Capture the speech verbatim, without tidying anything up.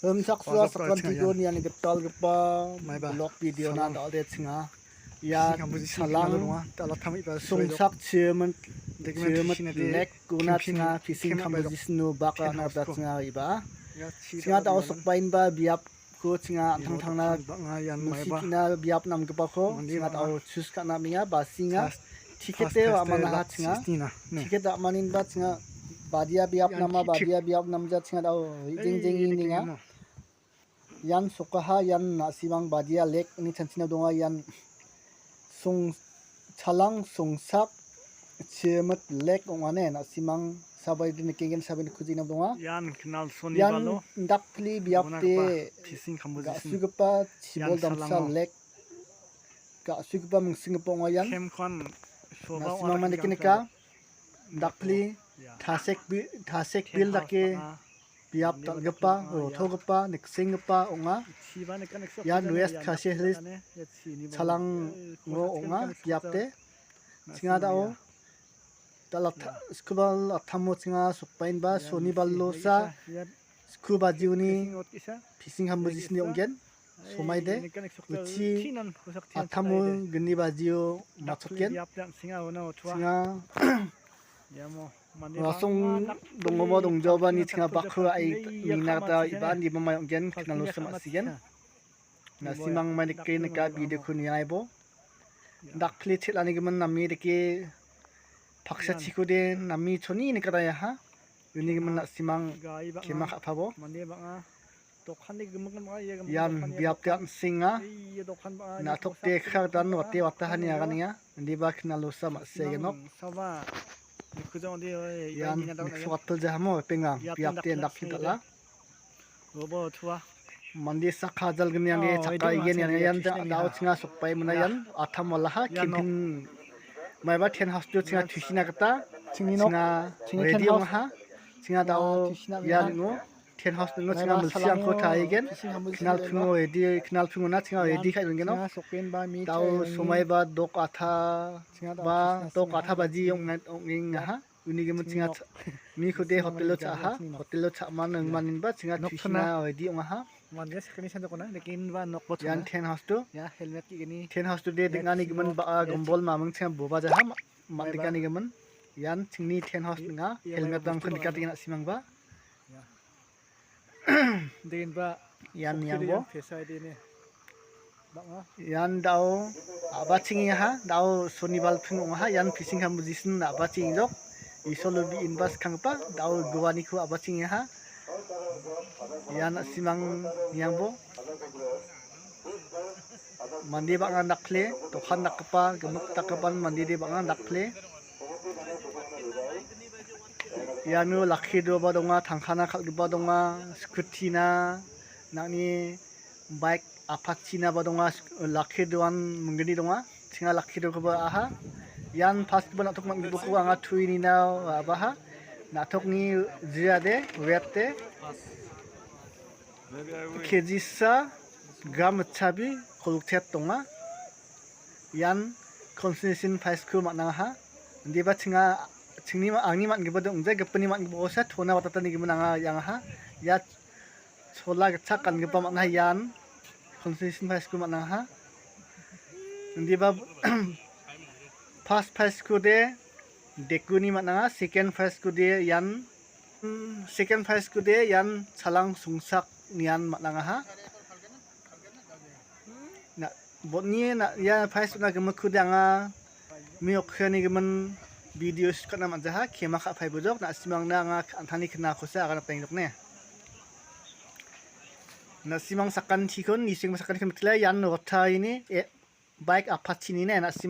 Hemchaksoa sakantikon iani gitalgipa blog video-na dal·de chinga. Ia salang songsak chimit, chimit lek una chinga fishing composition-o bak ra·na gita chinga iba. Chinga da·o sokbaenba biapko chinga an·tangtangna musikna biap namgipako chinga da·o chus ka·na amenga, basinga. Ticket-e wa·manaha chinga. Ticket wa·maninba chinga badia biap nama, badia biap namja chinga da·o jeng jeng ninga. Ian sokaha, ian na·simang badia lek ine chanchina donga. Ian song-, chalang songsak chimit lek ong·ane, na·simang sabaidi nikenggen sabai nikujina donga. Ian knal soni ian balo dakpli biapde fishing composition. Ga·sugipa chibol ian damsa salango. Lek, ga·sugipa mingsinggipa ong·a ian. Kemkon soba na·simang ong·a mande nikenggen nika. Dakpli tasek bi-, tasek bil dake biap dal·gipa, rotogipa, niksenggipa ong·a. Ian West Khasi Hills chalango ong·a biapde. Chinga da·o dal·atha-, skubal atamo chinga sokbaenba sonibalosa sku bajioni fishing composition-ni ong·gen. Somaide uchi atamo gni bajio matchotgen. Chinga rasong dongoba dongjaoba ni chinga bakho ai nina gita iba niba mai ong·gen, knalosa ma·sigen. Na·simang mai dake nika video-ko niaibo. Dakpli chel·anigimin name dake paksachikode name choni nikataiaha. Unigimin na·simang kema ka·pabo. Ian biapde an·senga. Na·tokde kra dan wate watahani aganenga. Indiba knalosa ma·segenok. Ian nikso atil jahamo pengang biapde dakpli dal·a. Mande sakha jalgni angge chakka igen ian, ian da-, da·o chinga sokbae mona ian. Atam walaha kempin maiba tent house-o chinga tusina gita chinga ready ong·aha. Chinga da·o ian ong·o. Tent house ning·o chinga milsi angko taigen. Knalpingo ready, knalpingona chinga ready ka·e dongeno. Da·o somaiba dok atha ba dok atha baji ong-, ong·engaha. Unigimin chinga cha-, mikode hotel-o cha·aha. Hotel-o cha·man nangmaninba chinga tusina ready ong·aha. Ian tent house-o. Tent house-o de ding·anigimin ba·a gombol maming chinga boba jaha ma-, man ding·anigimin. Ian chingni tent house ning·a. Helmet-rangko nikatengna na·simangba. Ian niangbo. Ian da·o a·bachengengaha, da·o sonibalping ong·aha, ian fishing composition a·bachengengjok. Isolo bi inba skanggipa da·o guaniko a·bachengengaha. Ian na·simang niangbo. Mande bang·a dakple, dokan dakgipa, gimik dakgipan mandede bang·a dakple. Iano lakki doaba donga, tangkana kal·gipa donga, scooty-na, nang·ni bike Apache-naba donga, sk-, lakki doan minggni donga. Chinga lakki dokoba aha. Ian pas gipa na·tok man·gipako anga tuinina abaha. Na·tokni jiade, wet-de. Kejisa gram mitchabi kolgret donga. Ian consolation prize-ko man·angaha. Indiba chinga, chingni ma-, angni man·gipa de ong·jai, gipinni man·gipakosa tona watatanigimin anga iangaha. Ia chola gitchak gangipa man·a ian consolation prize-ko man·angaha. Indiba first prize-ko de dekuni man·anga, second prize-ko de ian, mm, second prize-ko de ian chalang songsak nian man·angaha. Na, botni na, ia prize-ona gimikkode anga miokkhanigimin video shoot ka·na man·jaha, kema ka·paibojok, na·simangna anga an·tangni knakosa agana peng·jokne. Na·simang sakantikon, nisengba sakantikon mitila, ian Rotaini, e, bike Apache-ni ne, na·sim